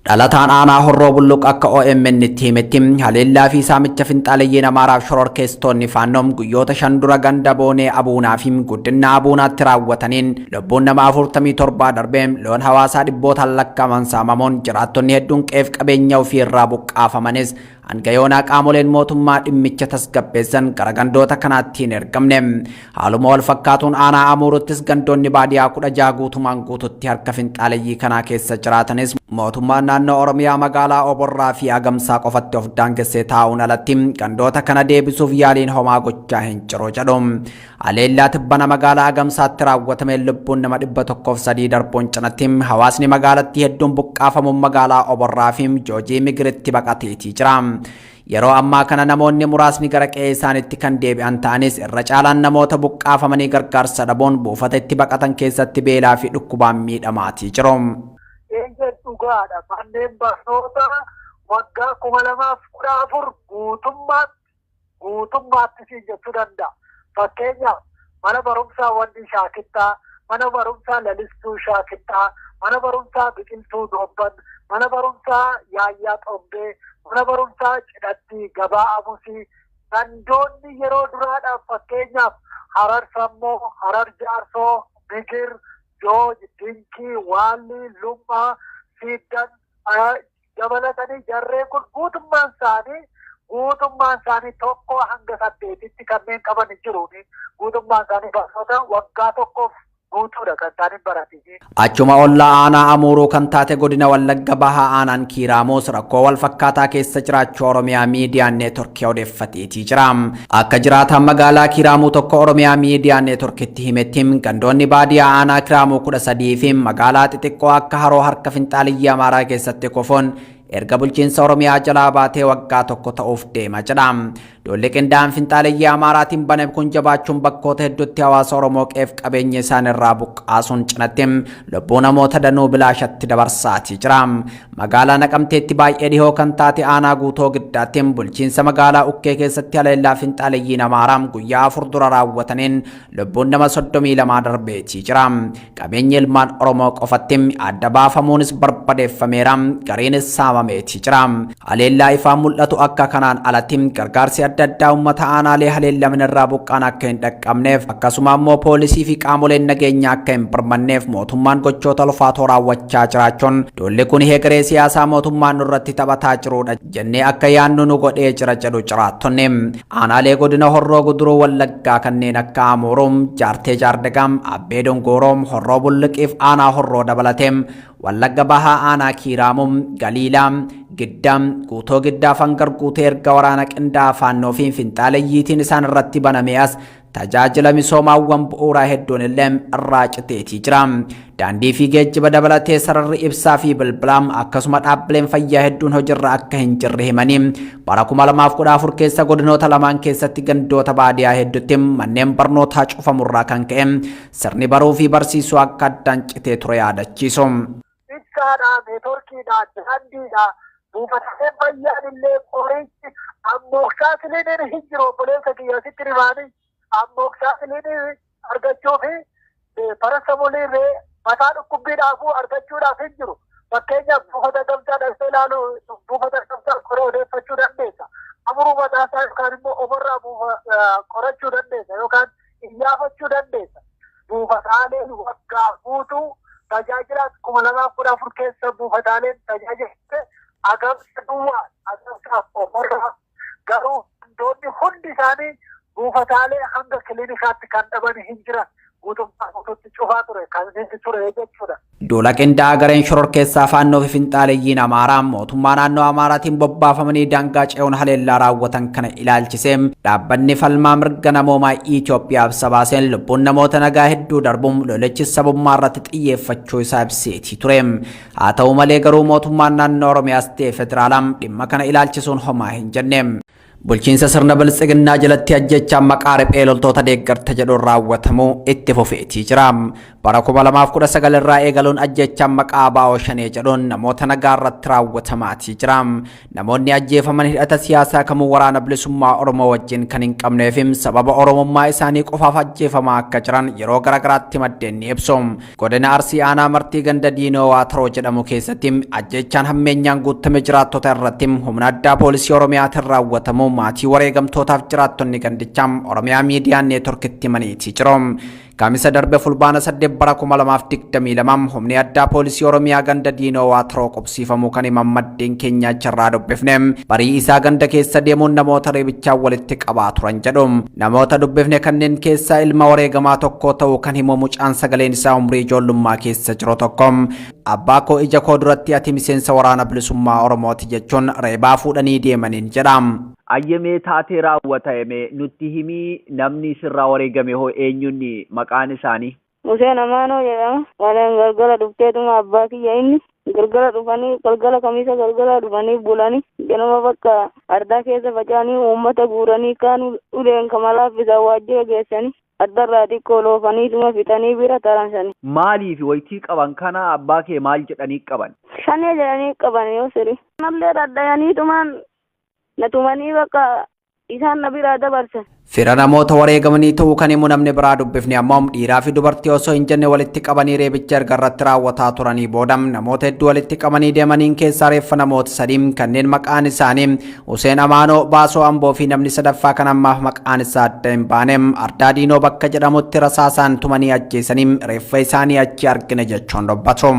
Dhalataan aanaa Horroo Bulluq akka OMN itti himetti haleellaa fi saamicha finxaaleyyiin Amaaraaf shororkeessitoonni Faannoo guyyoota 5 dura ganda Boonee Abuunaa fi Guddinna Abuunaatti raawwataniin lubbuun nama 47 darbee loon hawaasaa dhibbootaan lakkaa'aman saamamuun jiraattonni hedduun qe'eef qabeenya ofii irraa buqqaafamanis hanga yoonaa qaamoleen mootummaa dhimmicha tasgabbeessan gara gandoota kanaatti hin ergamne. Haaluma wal fakkaatuun aanaa Amuuruttis gandoonni baadiyaa 16 guutumaan guututti harka finxaaleyyii kanaa keessa jiraatanis mootummaan naannoo Oromiyaa magaalaa Oborraa fi Agamsaa qofatti of daangessee taa'uun alatti gandoota kana deebisuuf yaaliin homaa gochaa hin jiru jedhu. Haleellaa tibbana magaalaa Agamsaatti raawwatameen lubbuun nama 103 darbuun cinatti hawaasni magaalattii hedduun buqqaafamuun magaalaa Oborraa fi Joojii Migiritti baqateetii jira. Yeroo ammaa kana namoonni muraasni gara qe'ee isaaniitti kan deebi'an ta'anis irra caalaan namoota buqqaafamanii gargaarsa dhabuun buufata itti baqatan keessatti beelaa fi dhukkubaan miidhamaatii jiru. Eeyyee dhugaadha. Manneen barnootaa waggaa 2014 guutummaatti guutummaatti siin jechuu danda'a. Fakkeenyaaf mana barumsaa Wandii Shaakittaa, mana barumsaa Lalistuu Shaakittaa, mana barumsaa Biqiltuu Doobban, mana barumsaa Yaayyaa Xombee, mana barumsaa Cidhattii, Gabaa Amusii, gandoonni yeroo duraadhaaf fakkeenyaaf Harar Sammoo, Harar Jaarsoo, Migir, Jooj, Dinkii, Waallii, Lum'aa, Siiddan, dabalatanii jarreen kun guutummaan isaanii tokko hanga saddeetitti kanneen qaban hin jiru. Guutummaan isaanii barnoota waggaa tokkoof guutuudha kan isaan baratanii. Achuma ollaa aanaa Amuuruu kan taate godina Wallagga Bahaa aanaan Kiiraamoos rakkoo wal fakkaataa keessa jiraachuu Oromiyaa Miidiyaa Neetworkii odeeffateetii jira. Akka jiraataan magaalaa Kiiraamuu tokko Oromiyaa Miidiyaa Neetworkitti himetti gandoonni baadiyaa aanaa Kiiraamuu 13 fi magaalaa xixiqqoo akka haroo harka finxaaliyyii Amaaraa keessatti kufuun erga bulchiinsa Oromiyaa jalaa baatee waggaa tokko ta'uuf deema jedha. Duulli qindaa'aan finxaaleyyii Amaaraatiin baname kun jabaachuun bakkoota hedduutti hawaasa Oromoo qe'eef qabeenya isaan irraa buqqaasuun cinatti lubbuu namoota danuu bilaashatti dabarsaatii jira. Magaalaa Naqamteetti baay'ee dhihoo kan taate aanaa Guutoo Giddaatti bulchiinsa magaalaa Ukkee keessatti haleellaa finxaaleyyiin Amaaraa guyyaa 4 dura raawwataniin lubbuun nama 32 darbeetii jira. Qabeenyi ilmaan Oromoo qofatti adda baafamuunis barbadeeffameera. Gariinis saamameetii jira. Haleellaa ifaan mul'atu akka kanaan alatti gargaarsi adda addaa uummata aanaalee haleellaman irraa buqqaan akka hin dhaqqabneef akkasuma immoo poolisii fi qaamoleen nageenyaa akka hin birmanneef mootummaan gochoota ulfaatoo raawwachaa jiraachuun duulli kun hegeree siyaasaa mootummaan nurratti taphataa jirudha jennee akka yaannu nu godhee jira jedhu jiraattonni. Aanaalee godina Horroo Guduruu Wallaggaa kanneen akka Amuuruum, Jaartee Jaardagaam, Abbee Dongooroom, Horroo Bulluqiif aanaa Horroo dabalatee Wallagga Bahaa aanaa Kiiraamuum, Galiilaa, Giddaa, Guutoo Giddaa Fangar Guutee erga waraana qindaa'aa Faannoo fi finxaaleyyiitiin isaan irratti banamee as tajaajila misoomaawwan bu'uuraa hedduun illee irraa citeetii jira. Daandii fi geejjiba dabalatee sararri ibsaa fi bilbilaa akkasuma dhaabbileen fayyaa hedduun hojiirra akka hin jirre himanii bara 2014 keessa godinoota lamaan keessatti gandoota baadiyaa hedduutti manneen barnootaa cufamurraa kan ka'e sirni baruu fi barsiisuu akka addaan citee ture yaadachiisu. Ibsaadha, neetworkiidha, daandiidha, buufataaleen fayyaan illee qorichi amoxicilliniin hin jiru. Obboleessa kiyya, sitti himaanii amoxicillinii argachuu fi paracetamolii illee mataa dhukkubbiidhaafuu argachuudhaaf hin jiru. Fakkeenyaaf buufata Gamtaa dhaqxee ilaaluu, buufata Gamtaa qoree odeeffachuu dandeessa. Amuruu mataasaa yookaan immoo Oborraa qorachuu dandeessa yookaan iyyaafachuu dandeessa. Buufataaleen waggaa guutuu tajaajila 2014 keessa buufataaleen tajaajila Agamsa duwwaa, Agamsaaf Oborraa. Garuu gandoonni hundi isaanii buufataalee hanga kiliinikaatti kan dhaban hin jiran, guutummaa guutuutti cufaa ture kan inni ture jechuudha. Duula qindaa'aa gareen shororkeessaa Faannoo fi finxaaleyyiin Amaaraa mootummaa naannoo Amaaraatiin bobbaafamanii daangaa ce'uun haleellaa raawwatan kana ilaalchisee dhaabbanni falmaa mirga namoomaa Itoophiyaa ibsa baaseen lubbuun namoota nagaa hedduu darbuun lolichi sabummaa irratti xiyyeeffachuu isaa ibseetii ture. Haa ta'u malee garuu mootummaan naannoo Oromiyaas ta'e federaalaa dhimma kana ilaalchisuun homaa hin jenne. Bulchiinsa sirna Biltsiginnaa jalatti ajjechaan maqaa riphee loltoota deeggarta jedhuun raawwatamu itti fufeetii jira. Bara 2019 irraa eegaluun ajjeechaan maqaa ABO Shanee jedhuun namoota nagaa irratti raawwatamaatii jira. Namoonni ajjeefaman hidhata siyaasaa kamuu Waraana Bilisummaa Oromoo wajjin kan hin qabnee fi sababa Oromummaa isaanii qofaaf ajjeefamaa akka jiran yeroo garaagaraatti maddeen ni ibsu. Godina Arsii Aanaa Martii ganda Diinoo Waataroo jedhamu keessatti ajjeechaan hammeenyaan guuttame jiraattota irratti humna addaa poolisii Oromiyaatiin raawwatamu maatii wareegamtootaaf jiraattonni gandichaa Oromiyaa Miidiyaa Neetworkitti himaniitii jiru. Kamisa darbe Fulbaana 8 bara 2022 humni addaa poolisii Oromiyaa ganda Diinoo Waataroo qubsiifamuu kan himan maddeen keenya achirraa dubbifne barii isaa ganda keessa deemuun namoota reebichaan walitti qabaa turan jedhu. Namoota dubbifne kanneen keessaa ilma wareegamaa tokko ta'uu kan himu mucaan sagaleen isaa umrii ijoollummaa keessa jiru tokko abbaa koo ija koo duratti ati miseensa Waraana Bilisummaa Oromooti jechuun reebaa fuudhanii deemaniin jedha. Ayyee, mee taatee raawwatame nutti himii. Namni sirraa wareegame hoo eenyuun maqaan isaanii? Museen Amaanoo jedhama. Waleen galgala dhufteetuma abbaa kiyya inni galgala dhufanii, galgala Kamiisa galgala dhufanii bulanii, ganama bakka ardaa keessa faca'anii uummata guuranii, kaan uleen kamalaa bisaa waajjira geessanii, addarraa xiqqoo loofaniituma fixanii bira taransanii. Maaliif wayitii qaban kana abbaa kee maal jedhanii qaban? Shanee jedhanii qaban yoo siri. Mallee dhadhayaniitumaan na tumanii bakka isaan na biraa dabarsan. Fira namoota wareegamanii ta'uu kan himu namni biraa dubbifne ammoo dhiiraa fi dubartii osoo hin jenne walitti qabanii reebicha erga irratti raawwataa turanii booda namoota hedduu walitti qabanii deemaniin keessaa reeffa namoota sadii kanneen maqaan isaanii Huseen Amaanoo, Baasoo Amboo fi namni sadaffaa kan ammaaf maqaan isaa adda hin baane Ardaa Diinoo bakka jedhamutti rasaasaan tumanii ajjeesanii reeffa isaanii achi argine jechuun dubbatu.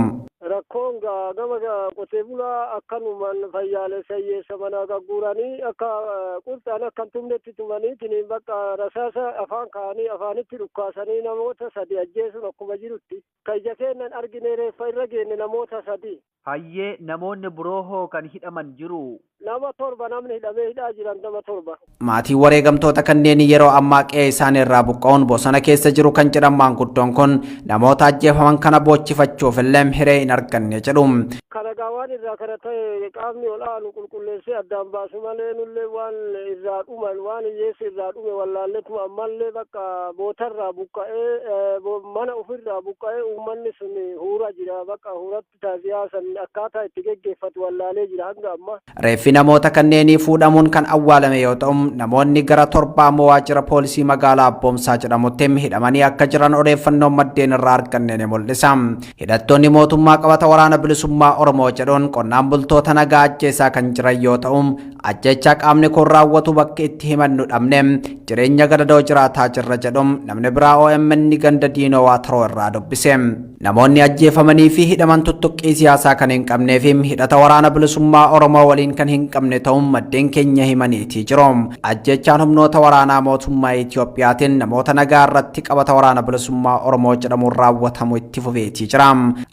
Rakkoon gama qotee bulaa akkanumaan fayyaalessa hiyyeessa manaa gagguuranii akka qurxaan akka hin tumnetti tumanii tiniin bakka rasaasa afaan kaa'anii afaanitti dhukkaasanii namoota sadi ajjeesuun akkuma jirutti. Kan ija keenyan argine, reeffa irra geenne, namoota sadi. Hayyee, namoonni biroo hoo kan hidhaman jiru? Nama torba, namni hidhamee hidhaa jiran nama torba. Maatiin wareegamtoota kanneen yeroo ammaa qe'ee isaanii irraa buqqa'uun bosona keessa jiru kan jedhan maanguddoon kun namoota ajjeefaman kana boochifachuuf illee hiree hin arganne jedhu. Kana gaa waan irraa kana ta'e qaamni ol aanu qulqulleessee addaan baasu malee, nullee waan irraa dhuman, waan hiyyeessi irraa dhume wallaalletuma ammallee bakka bootarraa buqqa'ee, mana ofirraa buqqa'ee uummanni sun huura jira. Bakka huuratti taaziyaa san akkaataa itti geggeeffatu wallaalee jira hanga ammaa. Reeffi namoota kanneenii fuudhamuun kan awwaalame yoo ta'u, namoonni gara torbaa ammoo waajjira poolisii magaalaa Abboomsaa jedhamutti hidhamanii akka jiran odeeffannoon maddeen irraa arganne ni mul'isa. Hidhattoonni mootummaa qabata Waraana Bilisummaa Oromoo jedhuun qonnaan bultoota nagaa ajjeesaa kan jiran yoo ta'u, ajjechaa qaamni kun raawwatu bakki itti himannu dhabne jireenya gadadoo jiraataa jirra jedhu namni biraa OMN ganda Diinoo Waataroo irraa dubbise. Namoonni ajjeefamanii fi hidhaman tuttuqqii siyaasaa kan hin qabnee fi hidhata Waraana Bilisummaa Oromoo waliin kan hin qabne ta'uun maddeen keenya himaniitii jiru. Ajjechaan humnoota waraanaa mootummaa Itiyoophiyaatiin namoota nagaa irratti qabata Waraana Bilisummaa Oromoo jedhamuun raawwatamu itti fufeetii jira.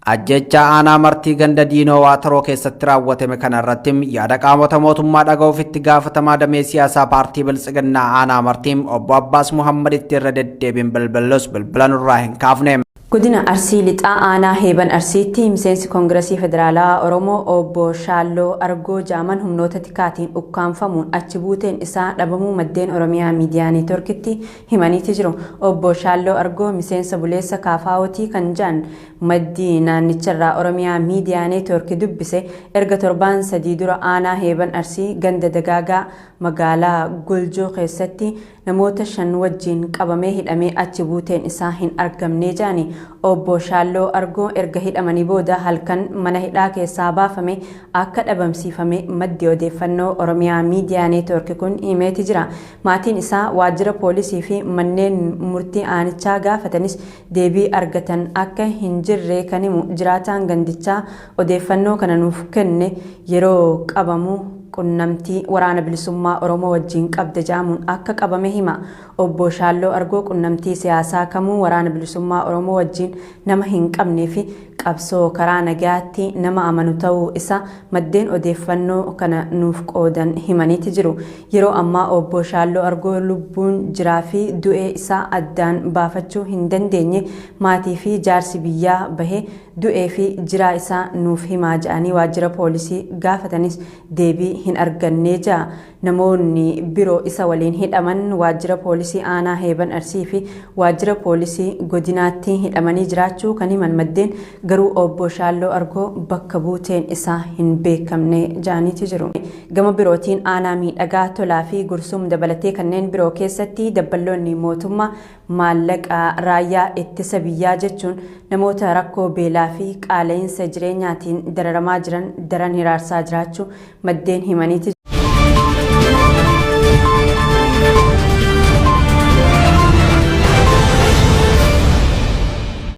Ajjechaa aanaa Martii ganda Diinoo Waataroo keessatti raawwatame kana irratti yaada qaamota mootummaa dhaga'uuf itti gaafatamaa damee siyaasaa paartii Biltsiginnaa aanaa Martii obbo Abbaas Muhammaditti irra deddeebiin bilbilus bilbila nurraa hin kaafne. Godina Arsii Lixaa Aanaa Heeban Arsiitti miseensi Koongirasii Federaalawaa Oromoo obbo Shaalloo Argoo Jaaman humnoota tikaatiin ukkaamfamuun achi buuteen isaa dhabamuu maddeen Oromiyaa Miidiyaa Neetworkitti himaniiti jiru. Obbo Shaalloo Argoo miseensa buleessa KFO'ti kan jedhan maddi naannicharraa Oromiyaa Miidiyaa Neetworki dubbise, erga torbaan 3 dura aanaa Heeban Arsii ganda Dagaagaa magaalaa Goljoo keessatti namoota 5 wajjiin qabamee hidhamee achi buuteen isaa hin argamnee jedhani. Obbo Shaalloo Argoo erga hidhamanii booda halkan mana hidhaa keessaa baafame akka dhabamsiifame maddi odeeffannoo Oromiyaa Miidiyaa Neetwork kun himeeti jira. Maatiin isaa waajjira poolisii fi manneen murtii aanichaa gaafatanis deebii argatan akka hin jirre kan himu jiraataan gandichaa odeeffannoo kana nuuf kenne, yeroo qabamu qunnamtii Waraana Bilisummaa Oromoo wajjin qabda jedhamuun akka qabame hima. Obbo Shaalloo Argoo qunnamtii siyaasaa kamuu Waraana Bilisummaa Oromoo wajjin nama hin qabnee fi qabsoo karaa nagaatti nama amanu ta'uu isaa maddeen odeeffannoo kana nuuf qoodan himaniiti jiru. Yeroo ammaa obbo Shaalloo Argoo lubbuun jiraa fi du'ee isaa addaan baafachuu hin dandeenye, maatii fi jaarsi biyyaa bahee du'ee fi jiraa isaa nuuf himaa jedhanii waajjira poolisii gaafatanis deebii hin arganne ja'a. Namoonni biroo isa waliin hidhaman waajjira poolisii aanaa Heeban Arsii fi waajjira poolisii godinaatti hidhamanii jiraachuu kan himan maddeen, garuu obbo Shaalloo Argoo bakka buuteen isaa hin beekamne ja'aniiti jiru. Gama birootiin aanaa Miidhagaa Tolaa fi Gursum dabalatee kanneen biroo keessatti dabballoonni mootummaa maallaqa raayyaa ittisa biyyaa jechuun namoota rakkoo beelaa fi qaala'insa jireenyaatiin dararamaa jiran daran hiraarsaa jiraachuu maddeen himaniiti.